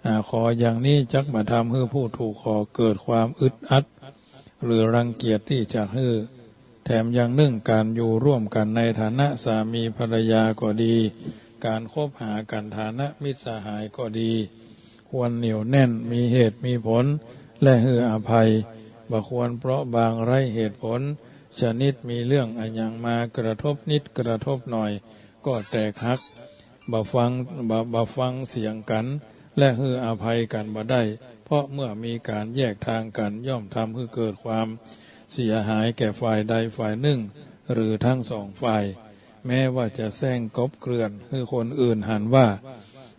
อ่า ขออย่างนี้จักบ่ทำหื้อผู้ถูกขอเกิดความอึดอัด หรือรังเกียจตี้จะหื้อ แถมอย่างนึ่งก๋านอยู่ร่วมกั๋นในฐานะสามีภรรยาก็ดี ก๋านคบหากั๋นฐานะมิตรสหายก็ดี ควรเหนี่ยวแน่น มีเหตุมีผล และหื้ออภัย บ่ควรเปราะบางไร้เหตุผล ชนิดมีเรื่องอะหยังมากระทบนิดกระทบหน่อย ก็แตกหัก บ่ฟัง บ่ บ่ฟังเสียงกั๋น และหื้ออภัยกั๋นบ่ได้ เพราะเมื่อมีก๋านแยกทางกั๋น ย่อมทำหื้อเกิดความเสียหายแก่ฝ่ายใดฝ่ายนึ่ง หรือตังสองฝ่าย แม้ว่าจะแส้งกลบเกลื่อนหื้อคนอื่นหันว่า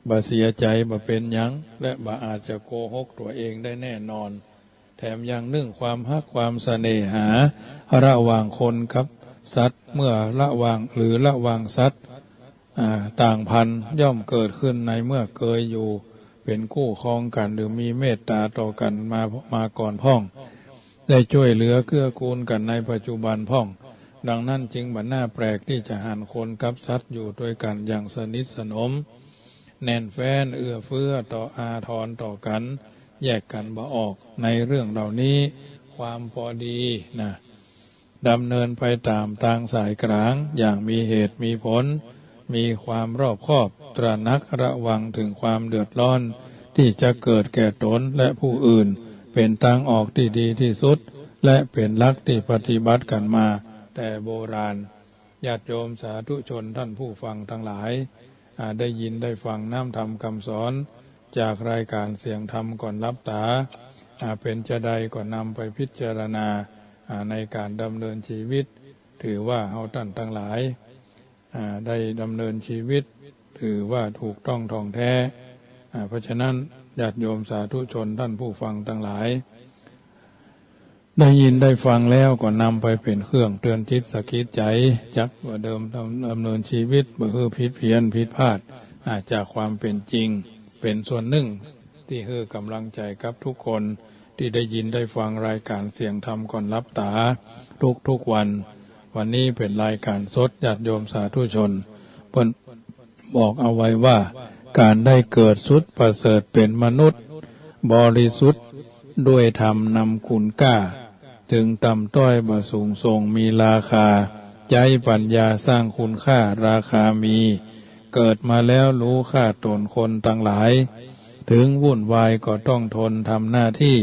บ่เสียใจ๋ บ่เป๋นหยัง และบ่อาจจะโกหกตั๋วเองได้แน่นอน แถมอย่างนึ่งความฮักความเสน่หาระหว่างคนกับสัตว์ เมื่อระหว่าง หรือระหว่างสัตว์ อ่า ต่างพันธุ์ ย่อมเกิดขึ้นในเมื่อเกยอยู่เป๋นคู่ครองกั๋น หรือมีเมตต๋าต่อกั๋นมา มาก่อนพ่อง ได้จ้วยเหลือเกื้อกูลกั๋นในปัจจุบันพ่อง ดังนั้นจึงบ่น่าแปลกตี้จะหันคนกับสัตว์อยู่ตวยกั๋นอย่างสนิทสนม แน่นแฟ้น เอื้อเฟื้อต่ออาทรต่อกั๋น แยกกั๋นบ่ออก ในเรื่องเหล่านี้ ความปอดีนะ ดำเนินไปต๋ามตางสายก๋าง อย่างมีเหตุมีผล มีความรอบคอบ ตระหนักระวังเถิงความเดือดร้อนตี้จะเกิดแก่ต๋นและผู้อื่น เป๋นตางออกตี้ดีตี้สุด และเป๋นหลักตี้ปฏิบัติกั๋นมาแต่โบราณ ญาติโยมสาธุชนต้านผู้ฟังตังหลาย อ่า ได้ยินได้ฟังน้ำธรรมคำสอนจากรายก๋านเสียงธรรมก่อนหลับต๋า อ่า เป๋นจาใดก็นำไปพิจารณา อ่า ในก๋านดำเนินจีวิต ถือว่าเฮาต้านตังหลาย อ่า ได้ดำเนินจีวิต ถือว่าถูกต้องถ่องแท้ อ่า เพราะฉะนั้นญาติโยมสาธุชนต้านผู้ฟังตังหลาย ได้ยินได้ฟังแล้วก็นำไปเป๋นเครื่องเตือนจิตสะกิดใจ๋ จักบ่เดิมดำ ดำเนินจีวิตบ่หื้อผิดเพี้ยนผิดพลาด อ่า จากความเป๋นจริง เป๋นส่วนนึ่งตี้หื้อก๋ำลังใจ๋กับทุกคนตี้ได้ยินได้ฟังรายก๋านเสียงธรรมก่อนหลับต๋าทุกๆ วัน วันนี้เป๋นรายก๋านสด ญาติโยมสาธุชน เปิ้นบอกเอาไว้ว่า ก๋านได้เกิดสุดประเสริฐเป๋นมนุษย์ บริสุทธิ์ด้วยธรรมนำคุณก้า เถิงต่ำต้อยบ่สูงส่งมีราคา ใจ๊ปัญญาสร้างคุณค่าราคามี เกิดมาแล้วฮู้ค่าต๋นคนตังหลาย เถิงวุ่นวายก็ต้องทนทำหน้าตี้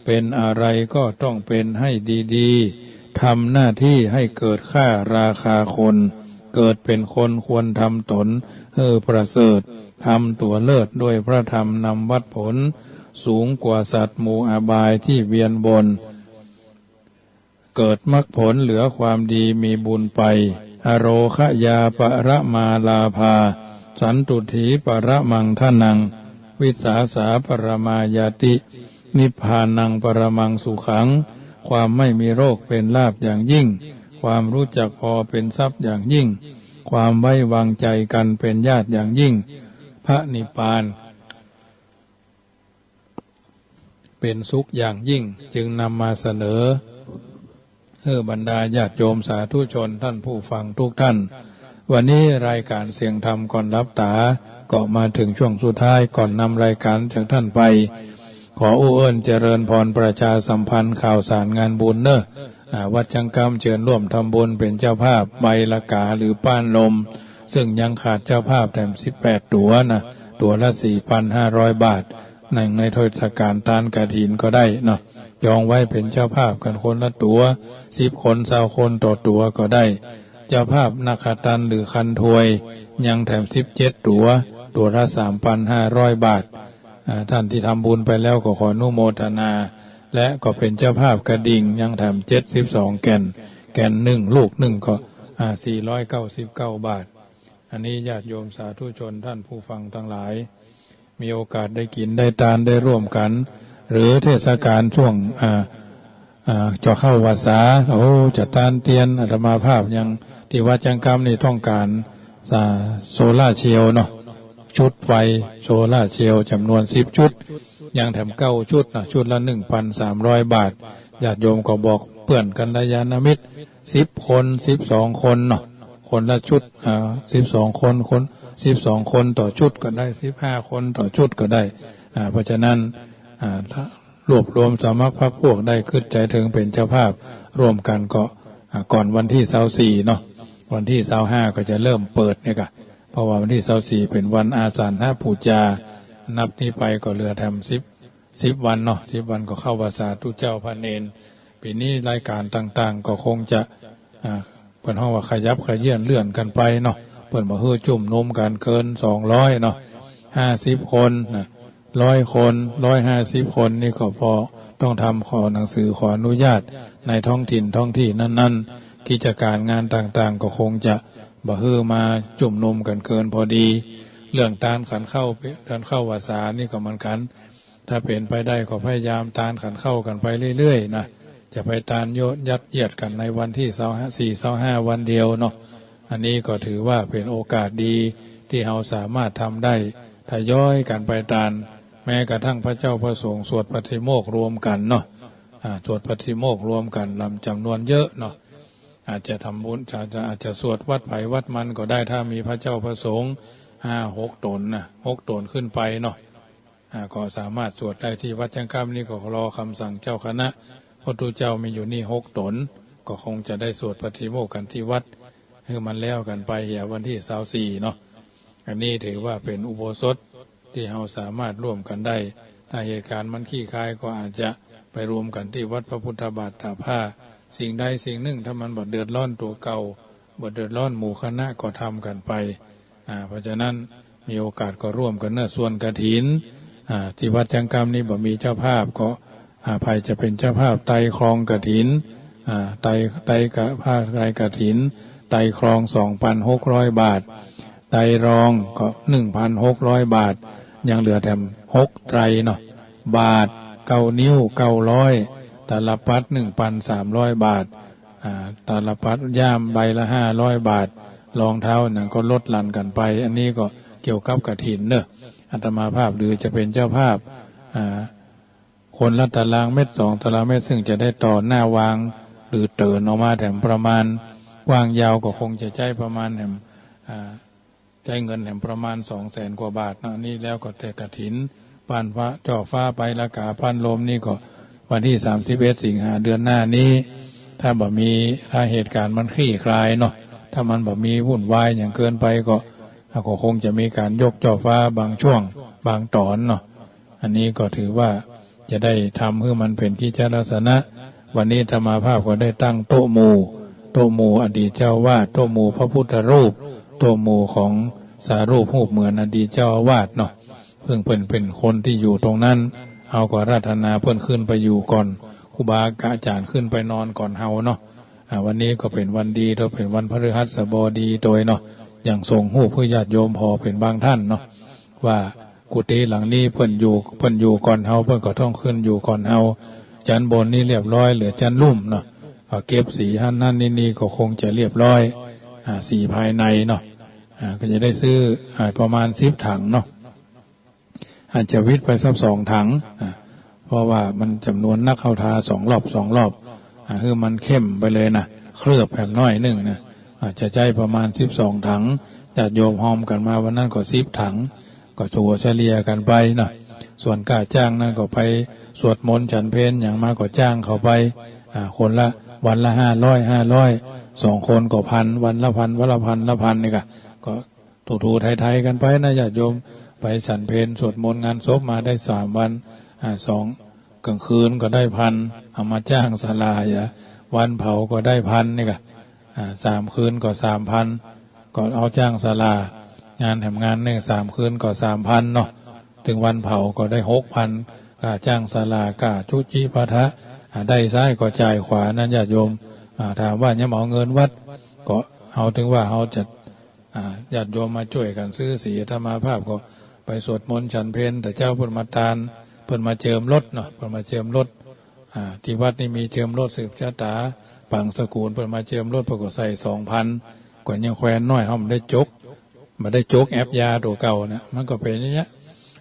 เป๋นอะไรก็ต้องเป๋นให้ดีๆ ทำหน้าตี้ให้เกิดค่าราคาคน เกิดเป๋นคนควรทำต๋นหื้อประเสริฐ ทำตั๋วเลิศด้วยพระธรรมนำวัดผล สูงกว่าสัตว์หมู่อบายตี้เวียนวน เกิดมรรคผลเหลือความดีมีบุญไป อโรคยาปะระมาลาภา สันตุฏฐีปะระมังธนัง วิสาสาปะระมายาติ นิพพานังปะระมังสุขัง ความไม่มีโรคเป๋นลาภอย่างยิ่ง ความรู้จักพอเป๋นทรัพย์อย่างยิ่ง ความไว้วางใจ๋กั๋นเป๋นญาติอย่างยิ่ง พระนิพพาน เป๋นสุขอย่างยิ่ง จึงนำมาเสนอหื้อบรรดาญาติโยมสาธุชนต้านผู้ฟังทุกต้าน วันนี้รายการเสียงธรรมก่อนหลับต๋า ก็มาเถิงช่วงสุดท้ายก่อนนำรายการจากท่านไป ขออู้เอิ้นเจริญพรประชาสัมพันธ์ข่าวสารงานบุญเน่อ อ่า วัดจังกำเจิญร่วมทำบุญเป๋นเจ้าภาพใบละก๋าหรือป๊านลม ซึ่งยังขาดเจ้าภาพแถมสิบแปดตั๋วนะ ตั๋วละสี่พันห้าร้อยบาท เนื่องในเทศกาลตานกฐินก็ได้เนาะ จองไว้เป๋นเจ้าภาพกั๋นคนละตั๋ว สิบคน ซาวคนต่อตั๋วก็ได้ เจ้าภาพนักขตันหรือคันทวย ยังแถมสิบเจ็ดตั๋ว ตั๋วละสามพันห้าร้อยบาท อ่า ท่านตี้ทำบุญไปแล้วก็ขออนุโมทนา และก็เป๋นเจ้าภาพกระดิ่งยังแถมเจ็ดสิบสองแก่น แก่นหนึ่งลูกหนึ่งก็ อ่า สี่ร้อยเก้าสิบเก้าบาท อันนี้ญาติโยมสาธุชนท่านผู้ฟังตังหลาย มีโอกาสได้กิ๋นได้ตานได้ร่วมกั๋น หรือเทศกาลช่วง อ่า อ่า จะเข้าพรรษา โอ้ จะตานเตียน อาตมาภาพยังตี้วัดจังกำนี่ต้องก๋าน อ่า โซลาร์เซลล์เนาะ ชุดไฟโซลาร์เซลล์จ๋ำนวนสิบชุด ยังแถมเก้าชุดนะ ชุดละหนึ่งพันสามร้อยบาท ญาติโยมก็บอกเปื้อนกัลยาณมิตร สิบคน สิบสองคนเนาะ คนละชุด อ่า สิบสองคน คน สิบสองคนต่อชุดก็ได้ สิบห้าคนต่อชุดก็ได้ อ่า เพราะฉะนั้น อ่า ถ้ารวบรวมสมัครพรรคพวกได้ กึ๊ดใจ๋เถิงเป๋นเจ้าภาพร่วมกั๋นก็ อ่า ก่อนวันตี้ซาวสี่เนาะ วันตี้ซาวห้าก็จะเริ่มเปิดเนี่ยก่ะ เพราะว่าวันตี้ซาวสี่เป๋นวันอาสาฬหปู๋จา นับนี้ไปก็เหลือแถมสิบ สิบวันเนาะ สิบวันก็เข้าพรรษาตุ๊เจ้าพระเณร ปี๋นี้รายการต่างๆ ก็คงจะ อ่า เปิ้นฮ้องว่าขยับขยื่นเลื่อนกั๋นไปเนาะ เปิ้นบ่หื้อจุ่มนุมกั๋นเกินสองร้อยเนาะ ห้าสิบคนนะ ร้อยคน ร้อยห้าสิบคนนี่ก็ปอต้องทำขอหนังสือขออนุญาตในท้องถิ่นท้องที่นั้นๆ กิจการงานต่างๆ ก็คงจะบ่หื้อมาจุ่มนุมกั๋นเกินพอดี เรื่องตานขันข้าว ตานเข้าพรรษานี่ก็เหมือนกั๋น ถ้าเป๋นไปได้ก็พยายามตานขันข้าวกั๋นไปเรื่อยๆ นะ จะไปตานโยะยัดเยียดกั๋นในวันตี้ซาวสี่ ซาวห้าวันเดียวเนาะ อันนี้ก็ถือว่าเป๋นโอกาสดีตี้เฮาสามารถทำได้ ทยอยกั๋นไปตาน แม้กระทั่งพระเจ้าพระสงฆ์สวดปาติโมกข์รวมกั๋นเนาะ อ่า สวดปาติโมกข์รวมกั๋นลำจ๋ำนวนเยอะเนาะ อาจจะทำบุญ จะ จะ อาจจะสวดวัดใผวัดมันก็ได้ ถ้ามีพระเจ้าพระสงฆ์ห้าหกต๋นนะ หกต๋นขึ้นไปเนาะ อ่า ก็สามารถสวดได้ตี้วัดจังกำนี่ ก็รอคำสั่งเจ้าคณะ พระพุทธเจ้ามีอยู่นี่หกต๋น ก็คงจะได้สวดปาติโมกข์กั๋นตี้วัด หื้อมันแล้วกั๋นไปเหียวันตี้ซาวสี่เนาะ อันนี้ถือว่าเป๋นอุโบสถตี้เฮาสามารถร่วมกั๋นได้ ถ้าเหตุการณ์มันคลี่คลายก็อาจจะไปรวมกั๋นตี้วัดพระพุทธบาทตากผ้า สิ่งใดสิ่งนึ่งถ้ามันบ่เดือดร้อนตั๋วเก่า บ่เดือดร้อนหมู่คณะก็ทำกั๋นไป อ่า เพราะฉะนั้นมีโอกาสก็ร่วมกั๋นเนาะ ส่วนกฐิน อ่า ตี้วัดจังกำนี่บ่มีเจ้าภาพก็ อ่า ใผจะเป๋นเจ้าภาพไตรครองกฐิน อ่า ไตร ไตรกะ ผ้าไตรกฐิน ไตรครองสองพันหกร้อยบาท ไตรรองก็หนึ่งพันหกร้อยบาท ยังเหลือแถมหกไตรเนาะ บาทเก้านิ้วเก้าร้อย ตาลปัตรหนึ่งพันสามร้อยบาท อ่า ตาลปัตรย่ามใบละห้าร้อยบาท รองเท้าหยังก็ลดหลั่นกั๋นไป อันนี้ก็เกี่ยวกับกฐินเนาะ อาตมาภาพหรือจะเป๋นเจ้าภาพ อ่า คนละตารางเมตรสองตารางเมตร ซึ่งจะได้ต่อหน้าวาง หรือเตินออกมาแถมประมาณ กว้างยาวก็คงจะใจ๊ประมาณแถม อ่า ใจ๊เงินแถมประมาณสองแสนกว่าบาทเนาะ อันนี้แล้วก็แต่กฐิน ป๊านพระ จ้อฟ้า ใบละก๋า ป๊านลมนี่ก็วันตี้สามสิบเอ็ดสิงหาเดือนหน้านี้ ถ้าบ่มี ถ้าเหตุการณ์มันคลี่คลายเนาะ ถ้ามันบ่มีวุ่นวายหยังเกินไปก็ อ่า ก็คงจะมีก๋านยกจ้อฟ้าบางช่วงบางต๋อนเนาะ อันนี้ก็ถือว่าจะได้ทำหื้อมันเป๋นกิจจลักษณะ วันนี้อาตมาภาพก็ได้ตั้งโต๊ะหมู่ โต๊ะหมู่อดีตเจ้าอาวาส โต๊ะหมู่พระพุทธรูป โต๊ะหมู่ของสารูปรูปเหมือนอดีตเจ้าอาวาสเนาะ ซึ่งเปิ้นเป๋นคนตี้อยู่ตรงนั้น เฮาก็อาราธนาเปิ้นขึ้นไปอยู่ก่อน ครูบาอาจ๋ารย์ขึ้นไปนอนก่อนเฮาเนาะ อ่า วันนี้ก็เป๋นวันดี ก็เป๋นวันพฤหัสบดีโตยเนาะ อย่างส่งฮูปหื้อญาติโยมผ่อเป๋นบางต้านเนาะ ว่ากุฏิหลังนี้เปิ้นอยู่ เปิ้นอยู่ก่อนเฮา เปิ้นก็ต้องขึ้นอยู่ก่อนเฮา จั๊นบนนี่เรียบร้อย เหลือจั๊นลุ่มเนาะ ก็เก็บสีหั้นหั้นนี่นี่ก็คงจะเรียบร้อย อ่า สีภายในเนาะ อ่า ก็จะได้ซื้อ อ่า ประมาณสิบถังเนาะ อาจจะวิดไปสักสองถัง อ่า เพราะว่ามันจ๋ำนวนนัก เฮาทาสองรอบ สองรอบ อ่า หื้อมันเข้มไปเลยนะ เคลือบแหมน้อยนึ่งนะ อาจจะใจ๊ประมาณสิบสองถัง ญาติโยมฮอมกั๋นมาวันนั้นก็สิบถัง ก็ตั๋วเฉลี่ยกั๋นไปเนาะ ส่วนก้าจ้างนั้นก็ไปสวดมนต์ฉันเพลหยังมาก็จ้างเขาไป อ่า คนละ วันละห้าร้อย ห้าร้อย สองคนก็พัน วันละพัน วันละพัน ละพันนี่ก่ะ ก็ ถูๆ ไถๆ กั๋นไปนะ ญาติโยม ไปฉันเพลสวดมนต์งานศพมาได้สามวัน อ่า สอง ก๋างคืนก็ได้พัน เอามาจ้างศาลา อ่ะ วันเผาก็ได้พันนี่ก่ะ อ่า สามคืนก็สามพัน ก็เอาจ้างศาลา งานแหมงานนึ่งสามคืนก็สามพันเนาะ เถิงวันเผาก็ได้หกพัน ก้าจ้างศาลา ก้าจุจิปาถะ อ่า ได้ซ้ายก็จ่ายขวานั้น ญาติโยม อ่า ถามว่ายังเอาเงินวัด ก็เอาเถิงว่าเฮาจะ อ่า ญาติโยมมาจ้วยกั๋นซื้อสี อาตมาภาพก็ไปสวดมนต์ฉันเพล แต่เจ๊าเปิ้นมาตาน เปิ้นมาเจิมรถเนาะ เปิ้นมาเจิมรถ อ่า ตี้วัดนี่มีเจิมรถสืบชะต๋า ปังสกุล เปิ้นมาเจิมรถ เปิ้นก็ใส่สองพัน ก็ยังแควนน้อยเฮาบ่ได้จก บ่ได้จกแอบยาตั๋วเก่าเนี่ย มันก็เป๋นอย่างเงี้ย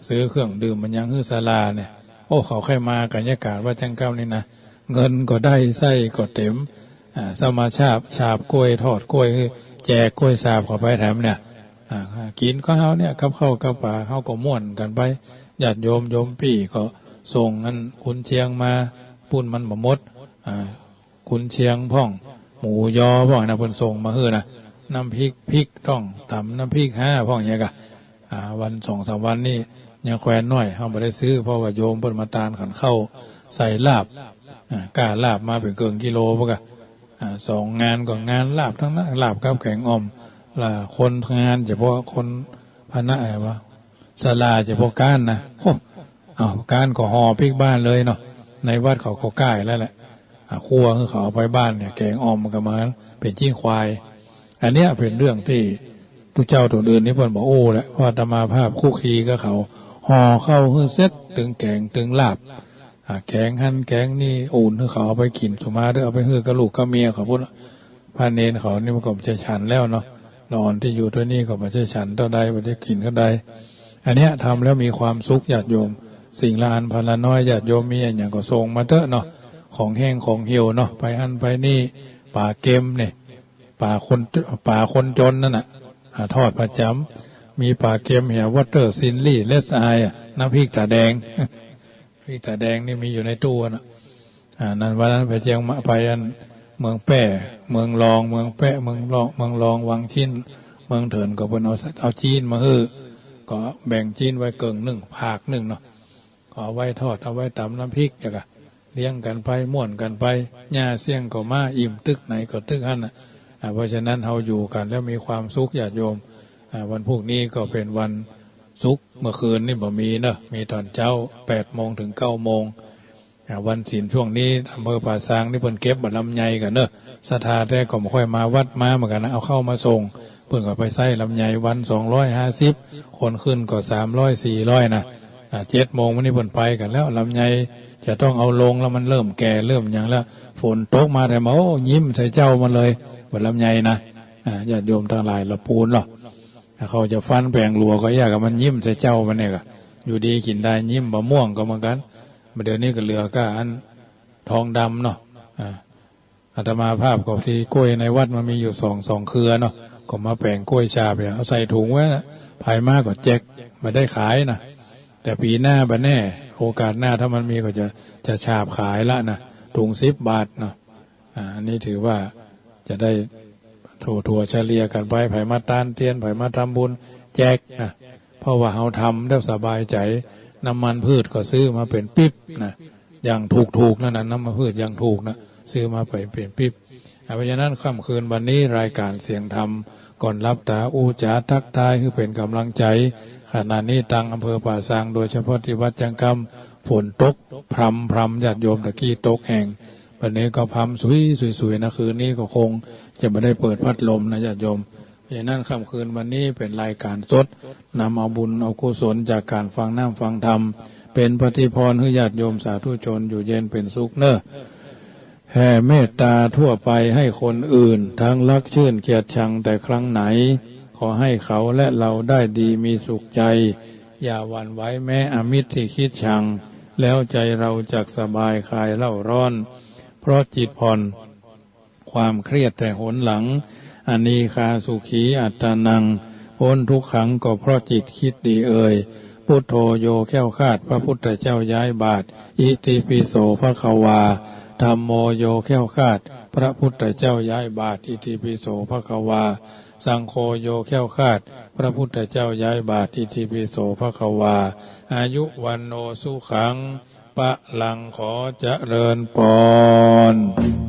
ซื้อเครื่องดื่มมันยังหื้อศาลาเนี่ย โอ้ เขาใค่มากั๋นยะกาศวัดจั้งเก๊านี่นะ เงินก็ได้ ไส้ก็เต๋ม อ่า สมาชาบ ชาบก้วย ทอดก้วย แจกก้วยสาบเข้าไปแถมเนี่ย อ่า กิ๋นก็เฮาเนี่ย กับข้าวกับป๋า เฮาก็ม่วนกั๋นไป ญาติโยม โยมปี้ก็ส่งอันกุนเชียงมา ปู้นมันบ่หมด อ่า กุนเชียงพ่อง หมูยอพ่องนะ เปิ้นส่งมาหื้อนะ น้ำพริก พริกต้องต๋ำน้ำพริกห้าพ่องอย่างเงี้ยก่ะ อ่า วันสองสามวันนี่ยังแควนน้อย เฮาบ่ได้ซื้อ เพราะว่าโยมเปิ้นมาตานขันข้าวใส่ลาบ อ่า ก้าลาบมาเป๋นเกิ่งกิโลพุ้นก่ะ อ่า สองงานก็งานลาบตังนั้น ลาบกับแก๋งอ่อม ละคนงานเฉพาะคนพระนะ อะไรวะ ศาลาเฉพาะก้านนะ โอ้ เอาก้านก็ห่อปิ๊กบ้านเลยเนาะ ในวัดเขาก็ก้าแล้วแหละ อ่า คั่วหื้อเขาเอาไปบ้านเนี่ย แก๋งอ่อมมันก็มาเป๋นจิ๊นควาย อันเนี้ยเป๋นเรื่องตี้ตุ๊เจ้าตั๋วอื่นนี่เปิ้นบ่อู้แหละ เพราะอาตมาภาพคลุกคลีกับเขา ห่อข้าวหื้อเสร็จ ตึงแก๋ง ตึงลาบ อ่า แก๋งหั้นแก๋งนี่ อุ่นหื้อเขาเอาไปกิ๋น สุมาเต๊อะ เอาไปหื้อกับลูกกับเมียเขาพู้นละ พระเณรเขานี่มันก็บ่ใจ้ฉันแล้วเนาะ ละอ่อนตี้อยู่ตวยนี่ก็บ่ใจ้ฉันเต้าใด บ่ได้กิ๋นเต้าใด อันเนี้ยทำแล้วมีความสุขญาติโยม สิ่งละอันพันละน้อย ญาติโยมมีอะหยังก็ส่งมาเต๊อะเนาะ ของแห้งของเหี่ยวเนาะ ไปหั้นไปนี่ ป๋าเก็มนี่ ป๋าคน ป๋าคนจนนั่นน่ะ อ่า ทอดประจ๋ำ มีป๋าเก็มเหี่ยว วอเตอร์ ซิลลี่ เลสอายอะ น้ำพริกต๋าแดง พริกต๋าแดงนี่มีอยู่ในตู้น่ะ อ่า นั้นวันนั้นไปเจียงใหม่ ไปอันเมืองแป้ เมืองรอง เมืองแป้ เมืองรอง เมืองรอง วังชิ้น เมืองเถินก็เปิ้นเอา เอาจิ๊นมาหื้อ ก็แบ่งจิ๊นไว้เกิ่งนึ่ง ผากนึ่งเนาะ ก็เอาไว้ทอด เอาไว้ต๋ำน้ำพริก แล้วก็เลี้ยงกั๋นไป ม่วนกั๋นไป ย่าเสี้ยงก็มา อิ่มตึกไหนก็ตึกหั้นน่ะ อ่า เพราะฉะนั้นเฮาอยู่กั๋นแล้วมีความสุขญาติโยม อ่า วันพูกนี้ก็เป๋นวัน ศุกร์ เมื่อคืนนี่บ่มีเนอะ มีต๋อนเจ๊า แปดโมงเถิงเก้าโมง อ่า วันศีลช่วงนี้ อำเภอป่าซางนี่เปิ้นเก็บบ่าลำไยกั๋นเนอะ ศรัทธาแต๊ก็บ่ค่อยมาวัดมาเหมือนกั๋นนะ เอาข้าวมาส่ง เปิ้นก็ไปใซ้ลำไย วันสองร้อยห้าสิบ คนขึ้นก็สามร้อย สี่ร้อยนะ อ่า เจ็ดโมงวันนี้เปิ้นไปกั๋นแล้ว ลำไยจะต้องเอาลงแล้ว มันเริ่มแก่เริ่มหยังแล้ว ฝนตกมาแถม โอ้ ยิ้มใส่เจ้ามันเลย บ่าลำไยนะ อ่า ญาติโยมตังหลายละปูนเหรอ เขาจะฟันแป๋งหลัวก็ยากอะ มันยิ้มใส่เจ้ามันเนี่ยกะ อยู่ดีกิ๋นดายยิ้ม บ่าม่วงก็เหมือนกั๋น บ่าเดี๋ยวนี้ก็เหลือก้าอันทองดำเนาะ อ่า อาตมาภาพก็ตี้ก้วยในวัดมันมีอยู่สอง สองเครือเนาะ ก็มาแป๋งก้วยฉาบเนี่ย เอาใส่ถุงไว้นะ ใผมาก็แจก บ่ได้ขายนะ แต่ปี๋หน้าบ่าแน่ โอกาสหน้าถ้ามันมีก็จะ จะฉาบขายละนะ ถุงสิบบาทเนาะ อ่า อันนี้ถือว่าจะได้ถั่วๆ เฉลี่ยกั๋นไป ใผมาตานเตียน ใผมาทำบุญ แจกนะ เพราะว่าเฮาทำแล้วสบายใจ๋ น้ำมันพืชก็ซื้อมาเป๋นปิ๊บนะ อย่างถูกๆ นั่นนะ น้ำมันพืชอย่างถูกนะ ซื้อมาเป๋นปิ๊บ อ่า เพราะฉะนั้นค่ำคืนวันนี้รายการเสียงธรรม ก่อนหลับต๋าอู้จ๋าทักทายหื้อเป๋นก๋ำลังใจ๋ ขณะนี้ตังอำเภอป่าซาง โดยเฉพาะตี้วัดจังกำ ฝนตกพรำๆ ญาติโยม ตะกี้ตกแฮง บัดนี้ก็พรำสุยๆ นะ คืนนี้ก็คงจะบ่ได้เปิดพัดลมนะญาติโยม เพราะฉะนั้นค่ำคืนวันนี้เป๋นรายการสด นำเอาบุญเอากุศลจากก๋านฟังน้ำฟังธรรม เป๋นปฏิภาณหื้อญาติโยมสาธุชนอยู่เย็นเป๋นสุขเน่อ แผ่เมตตาทั่วไปให้คนอื่น ทั้งรักชื่นเกลียดชังแต่ครั้งไหน ขอให้เขาและเราได้ดีมีสุขใจ อย่าหวั่นไหวแม้อมิตรตี้คิดชัง แล้วใจเราจักสบายคลายเร่าร้อน เพราะจิตผ่อน ความเครียดแต่หนหลัง อเนกาสุขีอัตตานัง ป๊นทุกขังก็เพราะจิตคิดดีเอ่ย พุทโธโยแคล้วคลาด พระพุทธเจ้าย้ายบาตร อิติปิโสภะคะวา ธัมโมโยแคล้วคลาด พระพุทธเจ้าย้ายบาตร อิติปิโสภะคะวา สังโฆโยแคล้วคลาด พระพุทธเจ้าย้ายบาตร อิติปิโสภะคะวา อายุวัณโณสุขัง พลัง ขอเจริญปอน